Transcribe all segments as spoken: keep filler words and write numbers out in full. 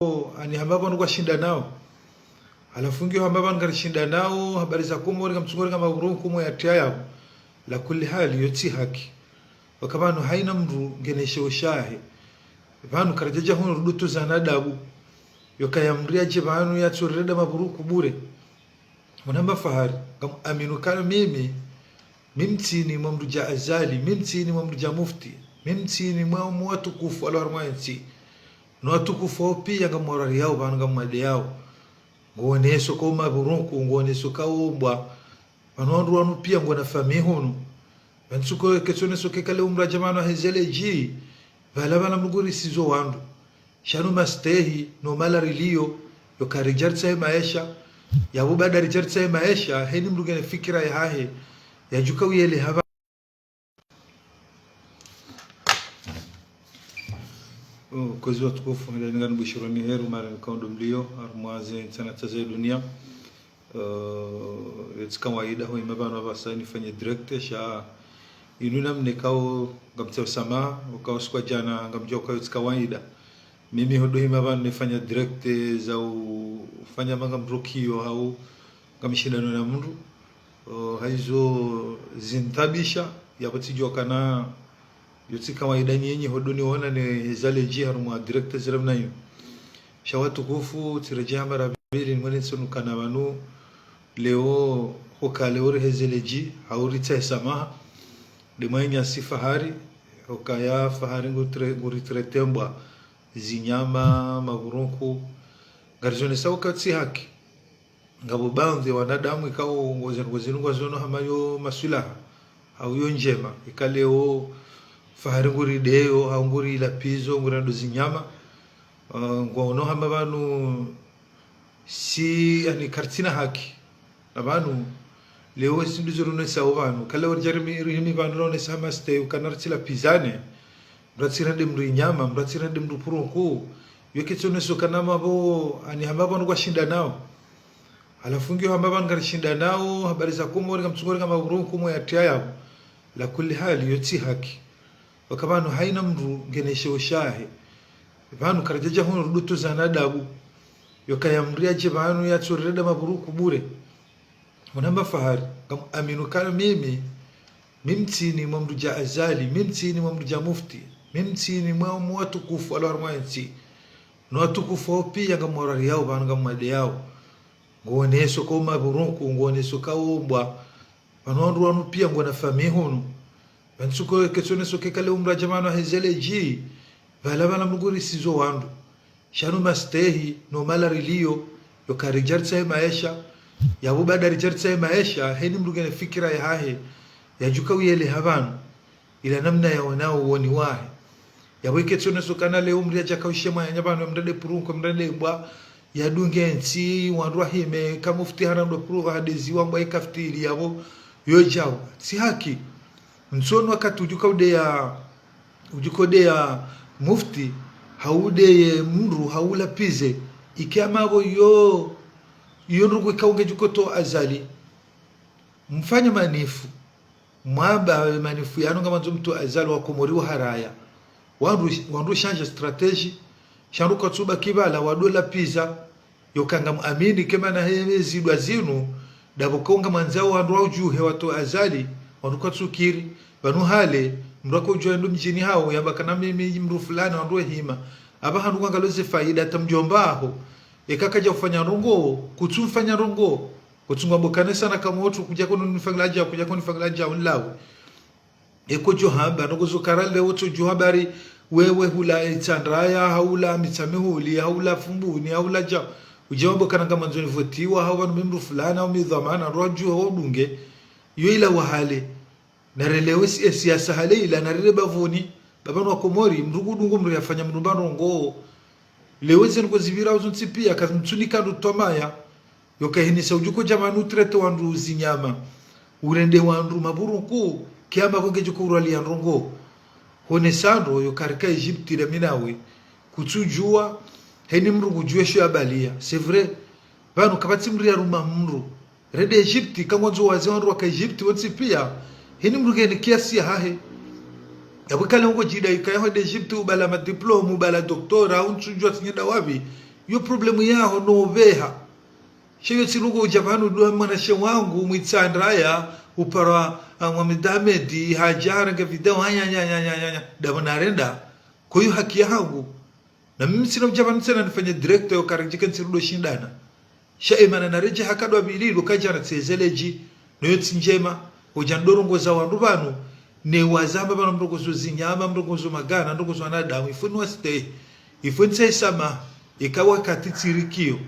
ani hamba pvanu kwashinda nao. Halafu ngiyo hamba pvanu karishinda nao, habari za Komori, ngamtsungori nga maburunku mwe yatria yapvo. La kulli hali, yo tsi haki. Waka pvanu haina mndru ngena sheo shahe. Pvanu karadjadja hunu rudutu za nadabu. Yokaya mndru yadje pvanu yatsorirenda maburunku bure. Munamba fahari, ngam aminu kana mimi, mi mtsini mwa mndru dja Azali, mi mtsini mwa mndru dja mufti, mi mtsini mwa, mwa watukufu walo harumwa entsi. No watukufu wao pia ngamwarari yao, pvanu ngamwade yao. Ngooneso ka maburunku, ngooneso ka ombwa. Pvanu wandru wanu pia ngwana famiyi hunu. Pvanu tsuko ketsoneso kekale umradja pvanu hezele dji. Pvala pvala mndru ngurisizo wandru. Shanu mastehi, no mala rilio, yo karidjaritsahe maesha, yapvo baada ridjaritsahe maesha, heni mndru ngena fikira yahahe, yadjuka uyele hapva. Oh, kwezi watukufu, hila ningani bushironi heru, mara nikaondo mlio, harumwa ze ntsana tsa ze dunia. Eh, yo tsi kawaida ho hima pvanu apvasa nifanye direct, sha inu namna ikao ngamtsaho samaha, ukao siku ya djana ngamdjuwa ukao yo tsi kawaida. Mimi hondo hima pvanu nifanya direct za ufanya manga mrukio hau ngamshindano na mndru. Eh, haizo zintabisha, yapvo tsidjuwa kana yo tsi kawaida nyenye hondo niona ne hezele dji harumwa direct zila mna inu. Sha watukufu, tsiredjeya mara pvili, nimwene ntsonukana pvanu, leo, hoka leo rihezele dji, hau ritsahe samaha, de mwanya si fahari, hokaya fahari ngutre-, nguritrete mbwa, zinyama, maburunku, ngarizonesa uka tsi haki. Ngapvo baadhi ya wanadamu ikao ngozi-, ngozinu ngwazono hama yo maswilaha, hau yo ndjema, ika leo fahari ngurideyo, hau ngurilapizo, ngurendo zinyama, eh, ngwaono hama pvanu si, yani, karitsina haki. Na pvanu, leo esi ndizo runesao pvanu, ka leo ridjarimi, rihimi pvanu runesao hama stay, ukana ritsilapizane, mndru atsirende mndru inyama, mndru atsirende mndru burunku, yo ketsoneso kana mapvo, ani hamba pvanu kwashinda nao. Halafu ngiyo hamba pvanu karishinda nao, habari za Komori, ngamtsungori nga maburunku mwe yatria yapvo. La kulli hali, yo tsi haki. Waka pvanu haina mndru ngena sheo shahe. Pvanu karadjadja hunu rudutu za nadabu. Yokaya mndru yadje pvanu yatsorirenda maburunku bure. Munamba fahari, ngam aminu kana mimi, mi mtsini mwa mndru dja Azali, mi mtsini mwa mndru dja mufti, mi mtsini mwa, mwa watukufu walo harumwa entsi. No watukufu wao pia ngamwarari yao, pvanu ngamwade yao. Ngooneso ka maburunku, ngooneso ka ombwa. Pvanu wandru wanu pia ngwana famiyi hunu. Pvanu tsuko ketsoneso kekale umradja pvanu hezele dji. Pvala pvala mndru ngurisizo wandru. Shanu mastehi, no mala rilio, yo karidjaritsahe maesha, yapvo baada ridjaritsahe maesha, heni mndru ngena fikira yahahe, yadjuka uyele hapvanu, ila namna yaonao woni wahe. Yapvo iketsoneso kana leo mndru yadjaka ushe mwanya pvanu, mndru ade burunku, mndru ade mbwa, yadunge ntsi, wandru wahime, ka mufti hana ndo burunku, hadeziwa mbwa ikaftili, yapvo, yo djawo. Tsi haki. Ntsono wakati udjuka udeya, udjuka udeya mufti, hau udeye mndru, hau lapize, ike amapvo yo, yo ndrongoo ikao ngedjuko to Azali. Mfanye manifu. Mwamba we manifu yanu ngamandzo mtowe Azali wa Komori wa haraya. Wandru, wandru shanje stratégie, sha wandru kwatsuba kibala, wandru lapiza, yoka ngam amini kemana he, he zidwa zinu, dapvo kaunga mwandzao wandru waudjuhe watowe Azali, wandru kwatsukiri, pvanu hale, mndru akaudjuha ndo mdjini hawo, yamba kana mimi mndru fulani wandru wehima. Apvaha wandru kwangalo ze faida, hata mdjomba haho. Eka kadja ufanya ndrongoo, kutsumfanya ndrongoo. Kutsungwa mbokane sana kamwe otru, kudjako nifangila dja, kudjako nifangila dja, unilawe. Eko djo hamba, noko zo kara leo tso djo habari, wewe hula Itsandraya, hau hula Mitsamihuli, hau hula Fumbuni, hau hula dja. Udje wambe kana ngamandzo nivotiwa, hau pvanu mi mndru fulani, hau mi dhwamana, ndo wadjuhe wadunge. Yo ila wahale. Narelewe si, e siasa hale ila, narele bapvuni. Bapvanu wa Komori, mndru kudungu mndru yafanya mndru mba ndrongoo. Leo zinu ngozipvirao zontsi pia, kazimtsunika ndru twamaya. Yoka hinisa udjuko dja pvanu utrete wandru zinyama. Urende wandru maburunku, kiama konge djuko urwaliya ndrongoo. Hone sandro, yoka rika Egypte la mi nawe. Kutsudjuwa, heni mndru kudjuwe sho yabaliya. C'est vrai. Pvanu kapvatsi mndru yaruma mndru. Rende Egypte, kangwandzo waze wandru waka Egypte, wontsi pia. Heni mndru ngeni kiasi yahahe. Yapvo kale ungo djida ikaya hwende Egypte, ubala madiplôme, ubala doctorat, untsudjuwa tsinyenda wapvi. Yo problème yaho no pveha. Sha yo tsi nungo udja pvanu ndo mwanashe wangu Mwitsandraya, upara, ah, Mohamed Ahmed, hadja harenge video, hanyanyanyanyanya. Ndapvo narenda, ko yo haki yahangu. Na mimi tsina udja pvanu tsena nifanye direct yo karedjeke ntsirudo shindana. Sha emana naredjeha kadwa pvili, lo kadjana tsezeleji, no yo tsi ndjema, udja ndo rongoza wandru pvanu, ne wazamba pvanu mrongozo zinyama, mrongozo magana, mrongozo wanadamu, ifo ni wastehi, ifo nitsahe samaha, ika wakati tsirikiyo.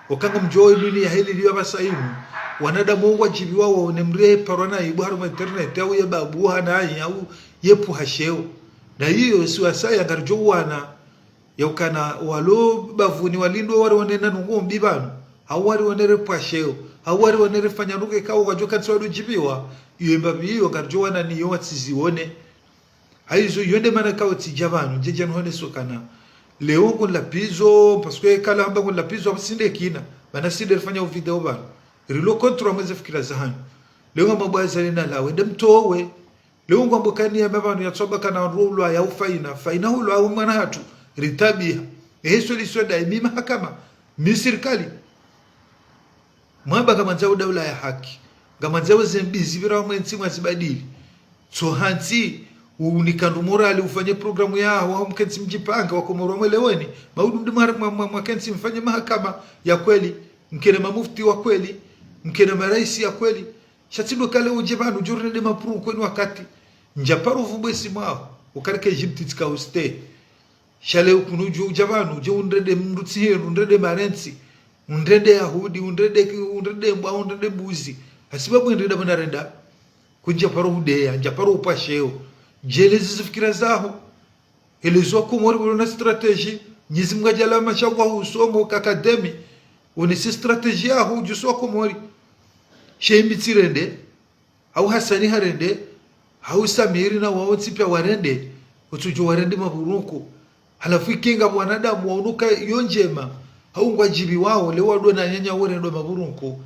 Oka ngamdjo e dunia heli liyo pvasa inu, wanadamu wo ngwadjibiwa wo ne mdru ye parwa na ibu harumwa internet, au ye babu hanayi, au ye pvuha sheo. Na iyo si wasaya ngaridjo wana, yaukana walo bapvuni walindwe wari wanena nungu mbi pvanu, hau wari wanere pvwa sheo, hau wari wanere fanya nungu ikao wadjo kantsi wado djibiwa, iyo mbapvi iyo ngaridjo wana ni iyo watsizione. Haizo iyo nde mana ikao tsidja pvanu, ndje dja nuhone sokana. Leo ngu nlapvizo, parce que kala hamba ngu nlapvizo, hapvo sinde kina, mana sinde rifanya u video pvanu. Rilo contre mweze fikira zahanyu. Leo ngamabwaza lina lawe, nde mtowe, leo ngwambo kani ya mapvanu ya tswaba kana wandru ulwa ya ufaina, faina ulwa ya mwana hatru, ritabiha. Ehe solution nda imi mahakama, mi sirikali. Mwamba ngamwandzao daula ya haki. Ngamwandzao ze mbi zipvira harumwa entsi mwazibadili. Tso hantsi, unika ndru morali ufanye programu yaho, waho mkentsi mdjipange, wakomori wamweleweni. Maudu mdi mwa, mwa, mwa, mwakentsi mfanye mahakama ya kweli. Mkene mamufti wa kweli. Mkene maraisi ya kweli. Sha tsi ndo kale udje pvanu, udjo rende mapuru kwenu wakati. Ndja paro vumbwe simu yaho, ukarike Egypte tsika ustehi. Sha leo kunu udjo udja pvanu, udje undrende mdru tsi hindru, undrende marentsi, undrende Yahudi, undrende, undrende mbwa, undrende mbuzi. Hasibabu undrenda pvana renda. Ko ndja paro udeya, ndja paro upvwa sheo. Djeleze zifikira zaho. Eleza wakomori walo na stratégie, Mnyezi Mungu adjaaliye masha wa usomo ka académie, wonese stratégie yaho udjuso wakomori. Sha imi tsirende, hau Hasani harende, hau Samiri na wawo ntsi pia warende, utsudjo warende mapurunku. Halafu ikinga wanadamu waunuka yo ndjema, hau ngwadjibiwao, leo wado na nyanya warendwa mapurunku.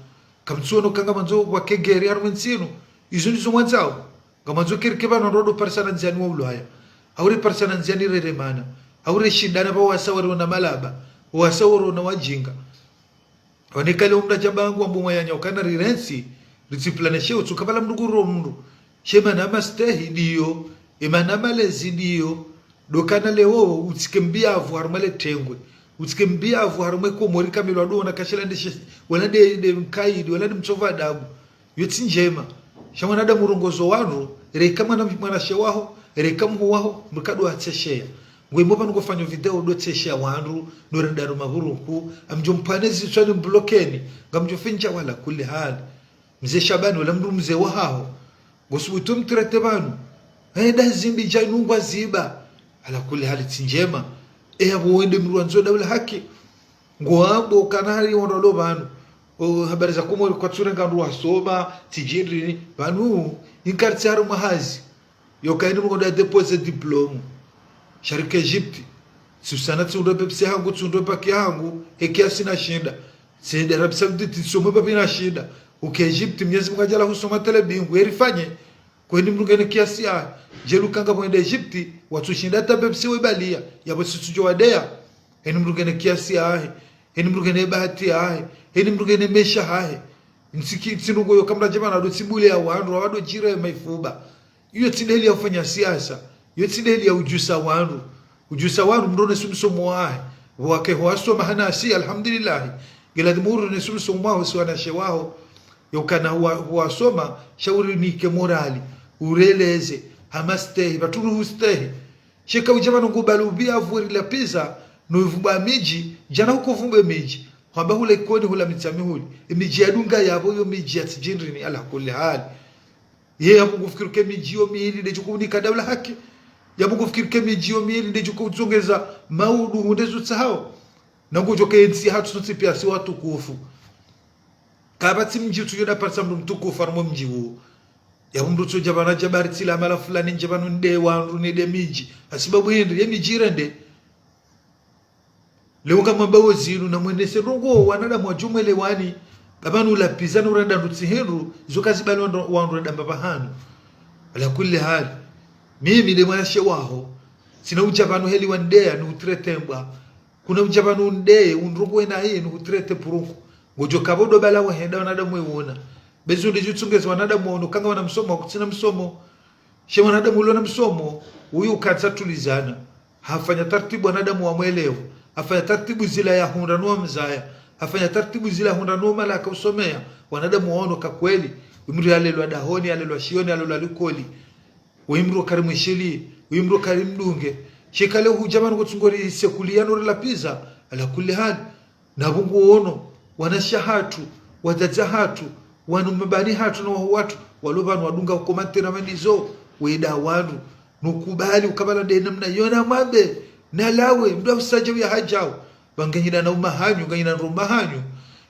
Kamtsuono ka ngamwandzo wakegeri harumwa entsi inu, izo ndizo mwandzao. Ngamwandzo kerike pvanu wandru wado parisana ndziani wa ulwaya. Hau re parisana ndziani reremana. Hau re shindana pva wasa wari wana malaba. Wasa wari wana wajinga. Wanekale omdru adja pvangu wambo mwayanya ukana rirentsi, ritsiplane sheo tsuka pvala mdru kuro mdru. She mana mastehi ndiyo, emana malezi ndiyo, ndo kana leo utsike mbiavu harumwa le tengwe. Utsike mbiavu harumwa e Komori kamili wado ona kashila nde she, wala nde, nde mkaidi, wala nde mtsova adabu. Yo tsi ndjema. Sha mwanadamu urongozo wandru, reka mwana, mwanashe waho, reka mhu waho, mdru kado atsesheya. Ngwemo pvanu ngofanya video ndo tsesheya wandru, no renda no mapurunku, amdjo mpane zitswani mblokeni, ngamdjo fenja wala kuli hali. Mze Shabani, wala mdru mze wahaho. Ngosubutu mtrete pvanu. Enda zimbi dja nungu aziba. Ala kuli hali tsi ndjema. Eya pvo wende mdru wandzo daula haki. Ngwambo kana hari wandru walo pvanu. O, habari za Komori kwatsurenga wandru wasoma, tsi djindrini. Pvanu, inkartsi harumwa hazi. Yo kaini mdru nda déposer diplôme. Sha rike Egypte. Tsusana tsiundre pepsi hangu, tsiundre paki hangu, he kiasi nashinda. Tsende Arabie Saoudite, tsisome pvapvi nashinda. Uke Egypte, Mnyezi Mungu adjaaliye husoma tele bingu, erifanye. Ko eni mdru ngena kiasi yahe. Djeli uka ngapvo ende Egypte, watsushinda hata pepsi webaliya, yapvo sitsudjo wadeya. Eni mdru ngena kiasi yahe. Eni mdru ngena bahati yahe. Eni mdru ngena maesha yahe. Ntsiki, tsinungo yo kamdru adje pvanu ado tsibuleya wandru, wado djire maifuba. Iyo tsi ndeli ya ufanya siasa. Iyo tsi ndeli ya udjusa wandru. Udjusa wandru mdru ne sumsomo wahe. Wake hwasoma hanasi, alhamdulillahi. Ngeladhimu uru ne sumsomo waho si wanashe waho. Yo kana huwa, huwasoma, sha urinike morali. Ureleze, hama stehi, pvaturu hustehi. Sheka udja pvanu ngubali ubiavu rilapviza, no ivubwa midji, djana huko vubwe midji. Hwamba hula Ikoni hula Mitsamihuli. Emidji yadunga yapvo yo midji ya tsi djindrini ala kuli hali. Ye yapvo ngufikiri ke midji yo mili ndedjo kunika daula haki. Yapvo ngufikiri ke midji yo mili ndedjo kutsongeza maudu hunde zutsahao. Na ngodjo ke entsi hatru sontsi pia si watukufu. Kapvatsi mdji utsudjo da parisa mdru mtukufu harumwa mdji wo. Yapvo mdru utsudja pvanu adja bari tsila mala fulani ndje pvanu nde wandru nde midji. Hasibabu hindri, ye midji irende. Leo ngamwambao zinu na mwenese ndrongo wanadamu wadjo mwelewani. Kapvanu ulapviza no urenda ndru tsi hindru, izo kazibali wandru, wandru wenda mbapvi hanu. Ala kuli hali. Mimi nde mwanashe waho. Tsina udja pvanu heli wandeya ni utrete mbwa. Una udja pvanu undeye, undrongowe naye, nuhutrete purunku. Ngodjo kapvo ndo bala wahenda wanadamu wewona. Bezi undedjo tsungeze wanadamu waono, kanga wana msomo, wakutsina msomo. She mwanadamu ulo na msomo, uyu ukatsa tulizana. Hafanya tartibu wanadamu wamwelewa. Hafanya tartibu zila yahundra no wamzaya. Hafanya tartibu zila yahundra no malaka usomeya. Wanadamu waono ka kweli. Uyu mdru yalelwa dahoni, yalelwa shioni, yalelwa likoli. Uyu mdru kari mwishili, uyu mdru kari mdunge. She kale hudja pvanu kutsungo risekuliya no rilapviza, ala kulli hali. Na pvo nguono, wanashe hatru, wadzadze hatru, wanu mabani hatru na waho watru, walo pvanu wadunga commentaire mandizo, weda wandru, nukubali, ukapvala nde namna yona mwambe, nalawe, mdru afusadje uya hadjao, pvanganyida na umahanyu, nganyida ndro umahanyu.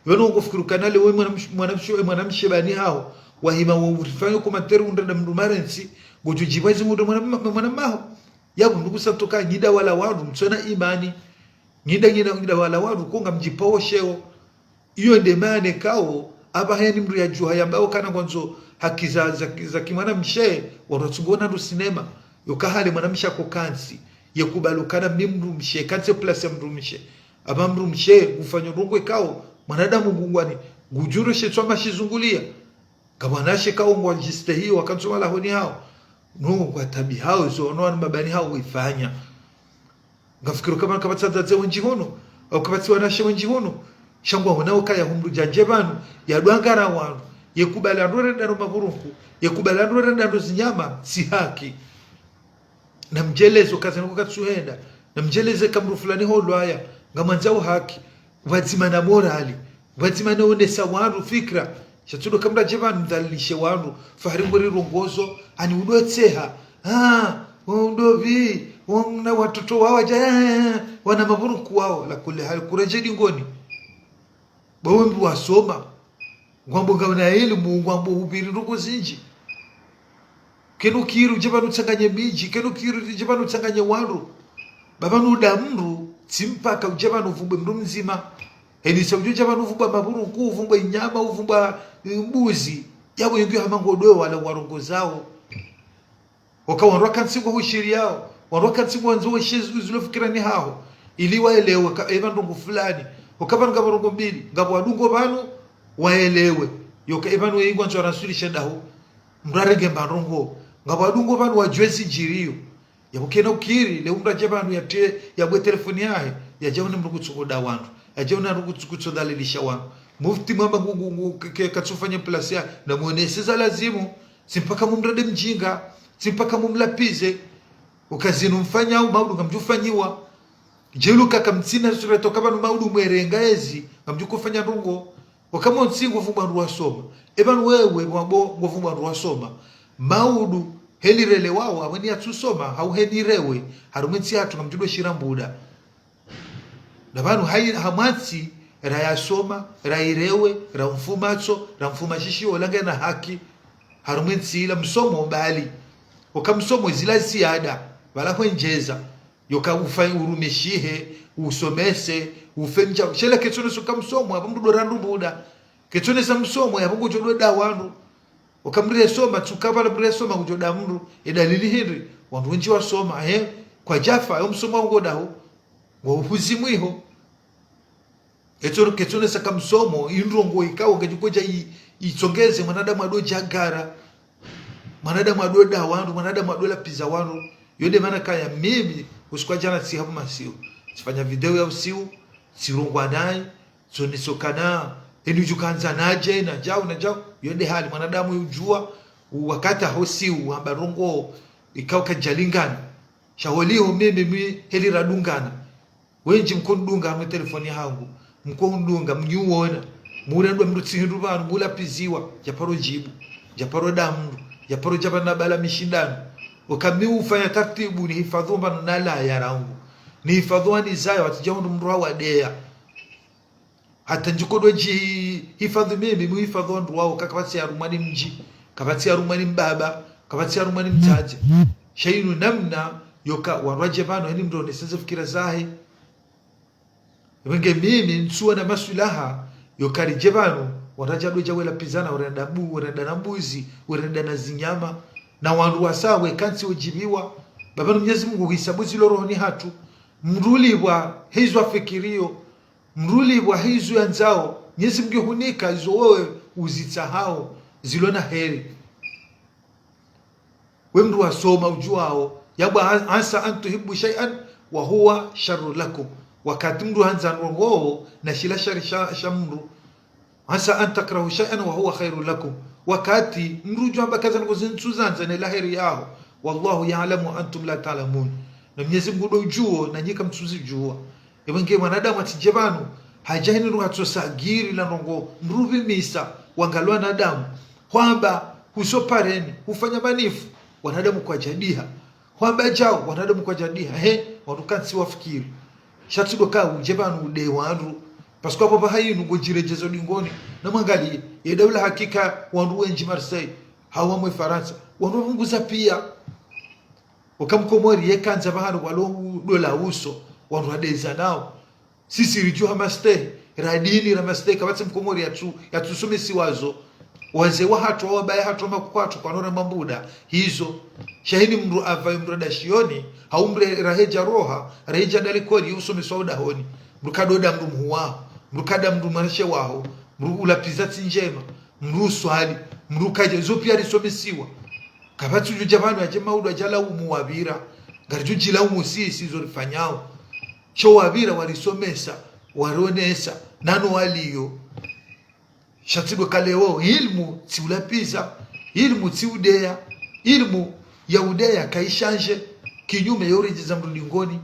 Yona ungofikiri ukana le we mwanamshe, mwanamshe, mwanamshe bani haho, wahima wa urifanya commentaire undra nda mdru marentsi, ngodjo djipva izi mundre mwana, mwana maho. Yapvo mdru kusantoka nyida wala wandru, mtsona imani. Nyida, nyida, nyida wala wandru, konga mdjipvawo sheo. Iyo nde maana kao, apvaha yani mdru yadjuha yambao kana ngwandzo haki za, za, za kimwanamshe, wandru watsungona ndro sinema. Yoka hale mwanamshe ako kantsi, yekubali ukana mi mdrumshe, kantsi place ya mdrumshe. Apva mdrumshe, ngufanyo ndrongo ikao, mwanadamu ngungwani, ngudjuro shetswa mashizunguliya. Ngapvo wanashe kao ngwadjistehiyo, wakantsi malahoni hawo. No, ngwatabihao, izo, no, wanu mabani hawo wifanya. Ngafikiri ukapva kapvatsi wadzadze wendji hunu, au kapvatsi wanashe wendji hunu. Sha ngwaonao ukaya humdru djadje pvanu, yadwangara wandru, yekubali andro renda no mapurunku, yekubali andro renda no zinyama, tsi haki. Namdjeleze ukaya zinu kwakatsuhenda. Namdjeleze ka mdru fulani holwaya, ngamwandzao haki, pvwadzima na morali, pvwadzima na onesa wandru fikira. Sha tsi ndo ka mdru adje pvanu mdhalilishe wandru, fahari ngori rongozo, ani udotseha. Ah, undopvi, wana watoto wawo wadja, eh, eh, eh, wana mapurunku wawo, ala kulli hali, kuredje dingoni. Bo we mdru wasoma. Ngwambo ngawuna ilimu, ngwambo hupviri ndrongo zindji. Kenu kiri udje pvanu utsanganye midji, kenu kiri udje pvanu utsanganye wandru. Ba pvanu uda mdru, tsi mpaka udje pvanu uvumbwe mdru mdzima. Henisa udjo udja pvanu uvumbwa mapurunku, uvumbwa inyama, uvumbwa, eh, mbuzi. Yapvo yungi hama ngodo wala warongozao. Oka wandru wakantsi ngwahushiriyao, wandru wakantsi ngwandzo weshe zu-, zilo fikirani haho, ili waelewe ka epva ndrongo fulani. Oka pvanu ngapvo ndrongo mbili, ngapvo wadungo pvanu, waelewe. Yoka epvanu weyi ngwandzo ransulishe daho, mdru arenge mba ndrongo. Ngapvo wadungo pvanu wadjuwe zidjiriyo. Yapvo kena ukiri, le umdru adje pvanu yatse, yabwe telefoni yahe, yadje une mdru kutsukoda wandru, yadje une mdru kutsu-, kutsodhalilisha wandru. Mufti mwamba ngu, ngu, ngu, ke, ke, katsufanya plasi ya, namuonese za lazimu. Tsi mpaka mumrende mdjinga, tsi mpaka mumlapvize. Oka zinu mfanyao, maudu ngamdjufanyiwa. Djeli uka kamtsina sura toka pvanu maudu mwerenga ezi, ngamdjukofanya ndrongo. Oka montsi ngovumbwa ndru wasoma. Epvanu wewe, mwambo ngovumbwa ndru wasoma. Maudu, heli relewao, aweni yatsusoma, hau heni rewe, harumwa entsi hatru ngamdjudo shira mbuda. Na pvanu hayi, hamwantsi, rayasoma, rayirewe, ramfumatso, ramfumashishiyo, ola ngena haki. Harumwa entsi ila msomo mbali. Oka msomo zila ziada, pvala hwendjeza. Yoka ufa urumishihe, usomese, ufenja. Shela ketsonesa uka msomo, apvo mdru ndo randru mbuda. Ketsonesa msomo, yapvo ngudjo ndo da wandru. Oka mdru yesoma, tsuka pvala mdru yesoma ngudjo da mdru. Edalili hindri, wandru wendji wasoma, he, kwadjafa, yo msomo wao ngodaho. Ngwauhuzi mwiho. Etso, ketsonesa ka msomo, indrongo ikao, ngedjukodja i, itsongeze, mwanadamu adodjagara. Mwanadamu adoda wandru, mwanadamu adolapviza wandru. Yo nde mana kaya mimi, usiku wa djana tsiha pvo masiu. Tsifanya video ya usiu, tsirongwa nayi, tsonesa ukana, eni udjukandza nadje, nadjau, nadjau. Yo nde hali, mwanadamu udjuwa, u-, wakati aho usiu, wamba ndrongo, ikao kadjalingana. Sha holiho mimi, mi, heli radungana. Wendji mkonidunga harumwa telefoni hangu, mkonidunga, mnyiwona. Murendwa mdru tsi hindru pvanu, mulapviziwa, djaparo djibu, djaparo da mdru, djaparo djapvana bala mishindano. Oka mi ufanya tartibu nihifadhwi pvanu nalaya rangu. Nihifadhwi wanizaya, watsidja wandru mdru hawadeya. Hata ndjikodo djihifadhwi mimi, muhifadhwi wandru wao, ka kapvatsi yarumwa ni mdji, kapvatsi yarumwa ni mbaba, kapvatsi yarumwa ni mdzadze. Sha inu namna, yoka, wandru wadje pvanu, heni mdru oneseze fikira zahe. Wenge mimi, ntsuwa na maswilaha, yoka ridje pvanu, wandru wadja dodja welapvizana, werenda mbu-, werenda na mbuzi, werenda na zinyama, na wandru wasa, wekantsi wodjibiwa, ba pvanu Mnyezi Mungu huhisabu zilo rohoni hatru, Mdru ulipvwa he izo afikiriyo, mdru ulipvwa he izo yandzao, Mnyezi Mngu hunika izo wewe uzitsahao, zilo na heri. We mdru wasoma ujuwao, yambwa, "عسى أن تحبوا شيئا وهو شر لكم." Wakati mdru handza ndrongo, na shila shari sha, sha mdru. "عسى أن تكرهوا شيئا وهو خير لكم." Wakati mdru ujuwa amba kaza ndrongo zinu tsuzandza ne la heri yaho. "والله يعلم وأنتم لا تعلمون." Na Mnyezi Mngu ndo ujuwo, na nyi kamtsuzijuwa. Epvo nge mwanadamu atsidje pvanu, hadja hini ndrongo hatsosagiri la ndrongo, mdru upvimisa, wangalwa wanadamu. Hwamba, husopareni, hufanya manifu, wanadamu kwadjadiha. Hwamba djao, wanadamu kwadjadiha. He, wandru kantsi wafikiri. Sha tsi ndo ka udje pvanu ude wandru. Parce que apvo pvaha inu ngodjiredjezo dingoni. Na mwangaliye, ye daula hakika wandru wendji Marseille, hau wamwe Farantsa, wandru wapvunguza piya. Uka mkomori yeka handza pvahanu walo u-, dola uso, wandru wadeza nao. Sisi ridjuha mastehi, radini ra mastehi, kapvatsi mkomori yatsu, yatsusomesiwa zo. Wazee wahatru, wababa yahatru, makoko hatru, kwanora mambuda, hizo. Sha hini mdru apvayo mdru nda shioni, hau mdru rahedja roha, rahedja ndalikoli, usomeswa udahoni. Mdru kadoda mdru mhu waho, mdru kada mdru mwanashe waho, mdru ulapviza tsi ndjema, mdru uswali, mdru kadja, zo piya risomesiwa. Kapvatsi udjo dja pvanu yadje maudu yadja laumu wapvira. Ngaridjo djilaumu sisi zo rifanyao. Sho wapvira warisomesa, waronesa, nano waliyo. Sha tsi ndo ka leo, ilmu tsi ulapviza, ilmu tsi udeya, ilmu ya udeya kayishandje, kinyume yo uredjeza mdru dingoni.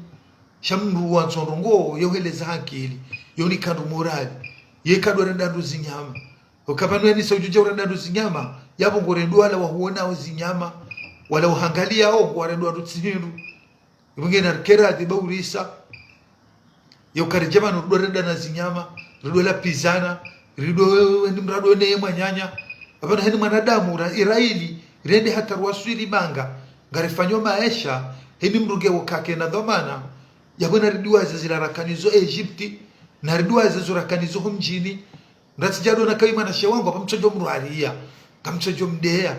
Sha mdru wandzo ndrongo, yo heleza hankili, yo nika ndru morali, yeka ndo renda ndru zinyama. Uka pvanu yanisa udjo dja urenda ndru zinyama, yapvo ngorendo wala wahuonao zinyama, wala uhangaliyao ngwarendo wandru tsi hindru. Epvo nge narikere adhiba urisa. Yo karidja pvanu rido renda na zinyama, rido lapvizana, rido heni mdru ado neye mwananya. Apvanu heni mwanadamu ra-, iraili, rende hata rwaswili manga, ngarifanyo maesha, heni mdru nge wo kake na dhwamana, yapvo naridiwaze zila rakanizo Egypte, naridiwaze zo rakanizo ho mdjini, mdru atsidja ado na kayi mwanashe wangu, apvo mtsodjo mdru hariya, kamtsodjo mdeya.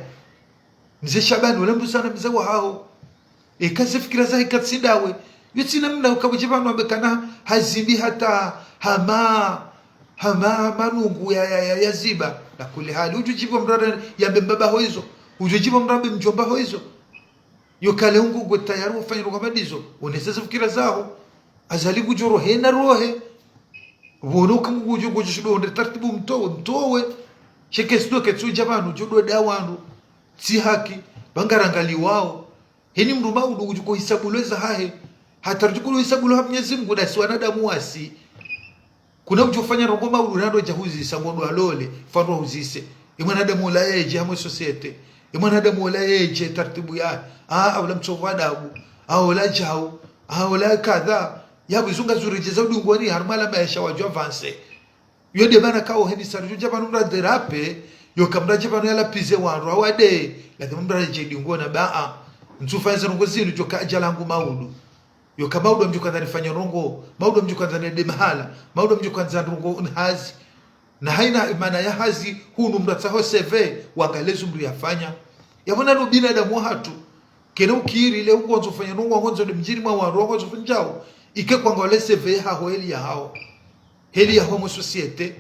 Mze Shabani, wala mdru sana mze wahaho. Eka ze fikira zahe katsi ndawe. Yo tsi namna uka udje pvanu wambe kana hazimbi hata hama, hama manungu ya, ya, ya, ya ziba. Na kuli hali. Udjo djibu mdru yambe mbaba ho izo. Udjo djibu mdru yambe mdjomba ho izo. Yo kale ungu ngwe tayari ufanye ndrongo kama ndizo. Unese ze fikira zaho. Azali ngudjo rohe na rohe. Pvono uka ngudjo, ngudjo shindo onde tartibu mtowe, mtowe. Sheke sido ketsu dja pvanu, djo do da wandru. Tsi haki, pvangarangaliwao. Heni mdru maudu udjo ko hisabu lwe zahahe. Hata ridjo ko hisabu lwe ha Mnyezi Mngu, nda si wanadamu wasi. Kuna udjo fanya ndrongo maudu nando dja huzisa, ngondo alole, fandwa huzise. Ye mwanadamu ola yedje hamwe société. Ye mwanadamu ola yedje tartibu ya. Ah, ola mtsovu adabu. Ah, ola djau. Ah, ola kadha. Yapvo izo ngaziredjeza udingoni harumwa la maesha wadjo avancer. Yo nde mana kao heni sari djo dja pvanu mdru adérape, yo ka mdru adje pvanu yalapvize wandru awade, lazima mdru adje dingoni ba a. Ntsu fanya ze ndrongo zinu djo ka dja langu maudu. Yo ka maudu mdjo kandza nifanye ndrongo, maudu mdjo kandza nende mahala, maudu mdjo kandza ndrongo ni hazi. Na haina mana ya hazi, hunu mdru atsaho C V, wangalezo mdru yafanya. Yapvo nanu binadamu wahatru, kena ukiri le ungondzo fanya ndrongo, wangondzo nde mdjini mwa wandru, wangondzo fanya djao, ike kwangole C V yahaho heli yahaho. Heli yaho mwe société,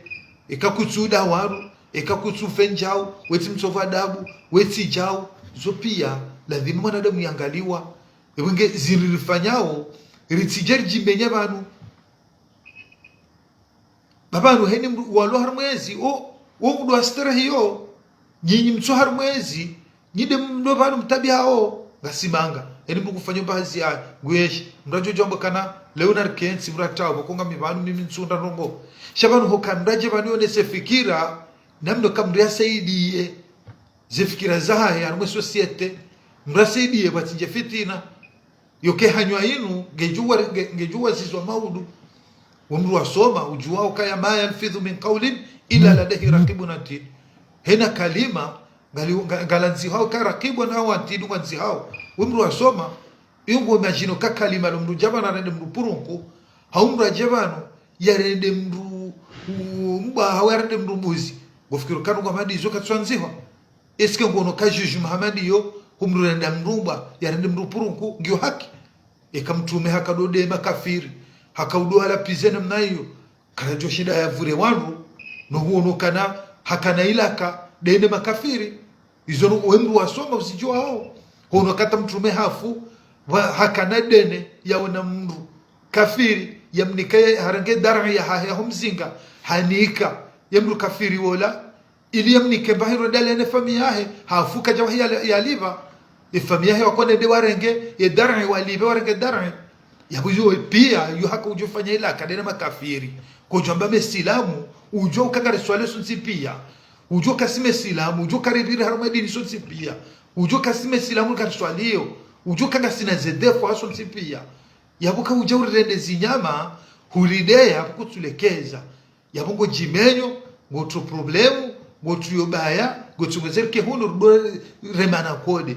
eka kutsu da wandru, eka kutsu fanya djao, wetsi mtsovu adabu, wetsi djao, zo piya, lazima mwanadamu yangaliwa. Epvo nge ziri rifanyao, ritsidje ridjimenya pvanu. Ba pvanu heni mdru walo harumwa ezi, o, o mdru asterehi yo, nyinyi mtso harumwa ezi, nyi nde mdru pvanu mtabiha o, ngasi manga. Heni mdru kufanya mbahazi ya, ngweshi, mdru adjo djambo kana, leo narikentsi, mdru atawo, pvoko ngami pvanu mimi ntsunda ndrongo. Sha pvanu hoka mdru adje pvanu yonese fikira, namna ka mdru yasaidiye. Ze fikira zahahe, harumwa société, mdru yasaidiye, pvatsindje fitina. Yo ke hanywa inu, ngedjo wa, nge-, ngedjo wazizwa maudu. Wo mdru wasoma, udjuwa ukaya ما يلفظ من قول إلا لديه رقيب عتيد. Hena kalima, ngali, nga-, ngalandzihao ka rakibu na atid ngwandzihao. Wo mdru wasoma, iyo ngo imagine ka kalima lo mdru dja pvanu yarende mdru purunku, hau mdru adje pvanu, yarende mdru, u-, mbwa, hau yarende mdru mbuzi. Ngofikiri kanu ngwa madizo katsu andzihwa. Est-ce que ngono ka juge Muhammad yo, humdru renda mdru mbwa, yarende mdru purunku, ngiyo haki? Eka mtrume haka ndo nde makafiri, haka udo walapize namna iyo, karadjo shinda yavure wandru, no huono kana hakana ilaka nde ne makafiri. Izo no we mndru wasoma uzidjuwao. Hono kata mtrume hafu, wa, hakana dene yaona mndru kafiri, yamnike, harenge darin yahahe yaho mzinga, hanika ye mndru kafiri wola, ili yamnike mbahi ro ndale ne famiyi yahe, hafu kadja wahi yali-, yalipva. Ye famiyi yahe wakone nde warenge ye darin, walipve warenge darin. Yapvo yo piya, yo haka udjo fanya ilaka nde ne makafiri. Kodjo amba mesilamu, udjo uka ngariswalio sontsi piya. Udjo kasi mesilamu, udjo karipviri harumwa dini sontsi piya. Udjo kasi mesilamu ngariswalio. Udjo uka ngasina ze défaut sontsi piya. Yapvo ka udja urirende zinyama, hurideya, kutsulekeza. Yapvo ngodjimenyo, ngotso problème, ngotso yobaya, ngotso ngozerike hunu rudo remana kode.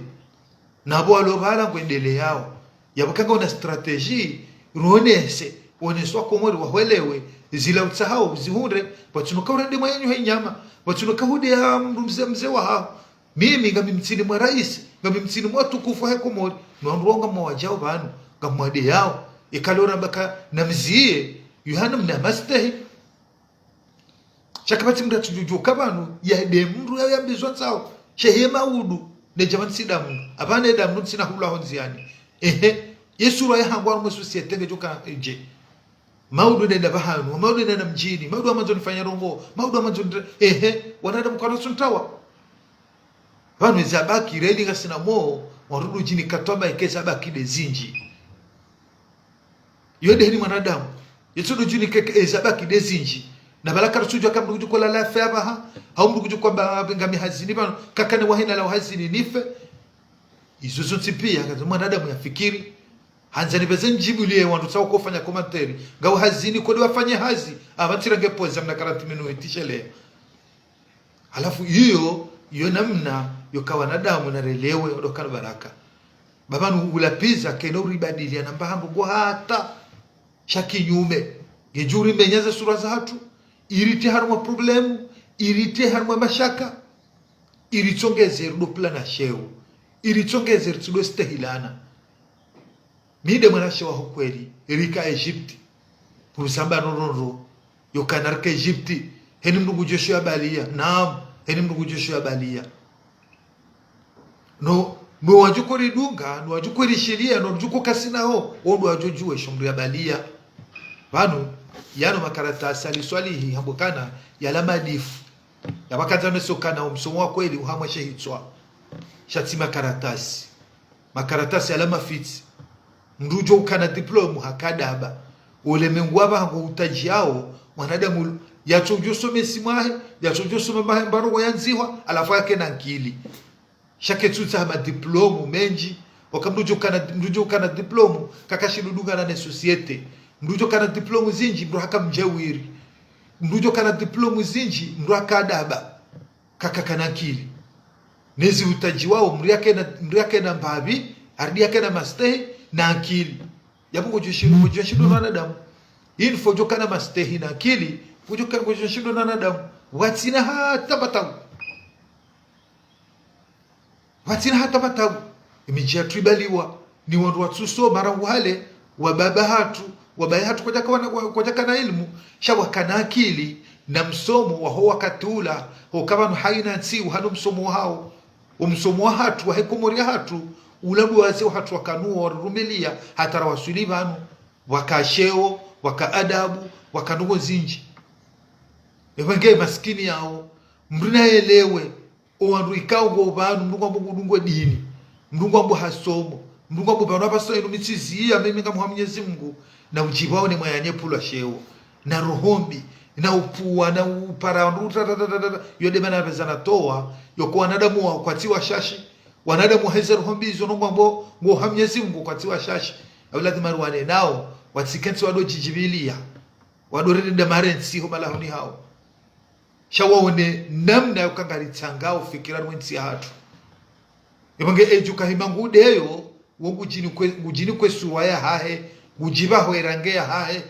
Napvo walo pvala ngwendeleyao. Yapvo ka ngauna stratégie, ruonese, onese wakomori wahwelewe, zila utsahao, zihundre, pvatsuno ka urende mwananyaho inyama, pvatsuno ka hudeya mndru mze, mze wahaho. Mimi ngami mtsini mwa raisi, ngami mtsini mwa watukufu wahe Komori, no wandru wao ngamwadjao pvanu, ngamwadeyao, ikalo ramba ka namziye, yo hana mna mastehi. Sha kapvatsi mndru atsudjudjuka pvanu, yade mndru ya yambizwa ntsao. Shehe maudu, ne djama ntsi damu, apvane damu ntsina hula hondziani. Ehe, ye sura yahangu harumwa ye société ngedjoka dje. Maudu nenda pvahanu, maudu nenda mdjini, maudu amandzo nifanya ndrongo, maudu amandzo nita-, ehe, wanadamu kwana suntawa. Pvanu eza baki, reli ngasina mo, warudu djini katwamba eke eza baki nde zindji. Yo nde heni mwanadamu. Yetsudu djuni keke eza baki nde zindji. Na pvala karutsudjuwa ka mndru kudjuko lala yafe apvaha, hau mndru kudjuko amba ngami hazini pvanu, kakane wahina la hazini nife. Izo zontsi piya, kazi mwanadamu yafikiri. Handza nipveze ndjibu liye wandru tsawo kofanya commentaire. Ngau hazini kodi wafanye hazi, apva ntsira nge poza mna karati menu itishelea. Halafu iyo, iyo namna yoka wanadamu narelewe, odo kana baraka. Pvapvanu ulapiza keno uribadiliya na mbaha ndrongo hata sha kinyume. Ngedjo urimenya ze sura zahatru, iritiye harumwa problème, iritiye harumwa mashaka, iritsongeze rudo pvulana sheo, iritsongeze ritsudo stehilana. Mi nde mwanashe waho kweli, rika Egypte. Kurusamba ndrondrondro, yokana rika Egypte, heni mndru ngudjosho yabaliya. Naam, heni mndru ngudjosho yabaliya. No, no wadjuko ridunga, no wadjuko rishiliya, no wadjuko kasinaho, wo ndo wadjodjuwa esho mndru yabaliya. Pvanu, yanu makaratasi Ali Swalihi, hambwa kana, yala madifu. Yapvo kadza meso kana, omsomo wa kweli, uhamwa she hitswa. Sha tsi makaratasi. Makaratasi yala mafitsi. Mndru udjo ukana diplôme haka daba. Ulemengu wapvaha ngo utadjiyao, mwanadamu yatsodjo some simwahe, yatsodjo some mahe mbaro yandzihwa, halafu yakena nkili. Sha ketsutsaha madiplôme mendji, oka mndru udjo ukana, mndru udjo ukana diplôme, kakashindo dungana ne société. Mndru udjo ukana diplôme zindji, mndru haka mdjewiri. Mndru udjo ukana diplôme zindji, mndru haka daba. Kakakana nkili. Nezi utadjiwao, mndru yakena, mndru yakena mbapvi, haridi yakena mastehi, na nkili. Yapvo ngodjoshindo, ngodjoshindo na wanadamu. Info djo ukana mastehi na nkili, ngodjo ukana, ngodjoshindo na wanadamu. Watsina hata pvatsawu. Watsina hata pvatsawu. Emidji yatru ibaliwa ni wandru watsusoma rangu hale, wababa hatru, wabaye hatru kwadjaka wana, wa-, kwadjakana ilimu, sha wakana akili, na msomo waho wakati ula, hoka pvanu haina ntsi uhano msomo wahao. Omsomo wahatru, wahe Komori yahatru, ula ndo wazee wahatru wakanuwo warurumiliya, hata rawaswili pvanu, waka sheo, waka adabu, waka ndrongo zindji. Epvo nge masikini yao, mndru nayelewe, owandru ikao ngo pvanu, mndru ngwambo ngudungo dini, mndru ngwambo hasomo, mndru ngwambo pvanu apvaso inu mitsiziya, mimi ngamha Mwenyezi Mungu, na udjipvao ne mwayanye pvulwa sheo, na roho mbi, na upvuwa, na upara wandru, ta, ta, ta, yo nde mana pveza natowa, yoko wanadamu wa kwatsi washashi, wanadamu waheze roho mbi izo no ngwambo, ngoha Mwenyezi Mungu kwatsi washashi, apvo lazima ruwane nao, watsikentsi wado djidjibiliya, wado rende marentsi ho malahoni hao. Sha waone namna yoka ngaritsangao fikira harumwa entsi yahatru. Epvo nge edjo kahima ngudeyo, wo ngudjini kwe, ngudjini kwe sura yahahe, ngudjipvaho erange yahahe,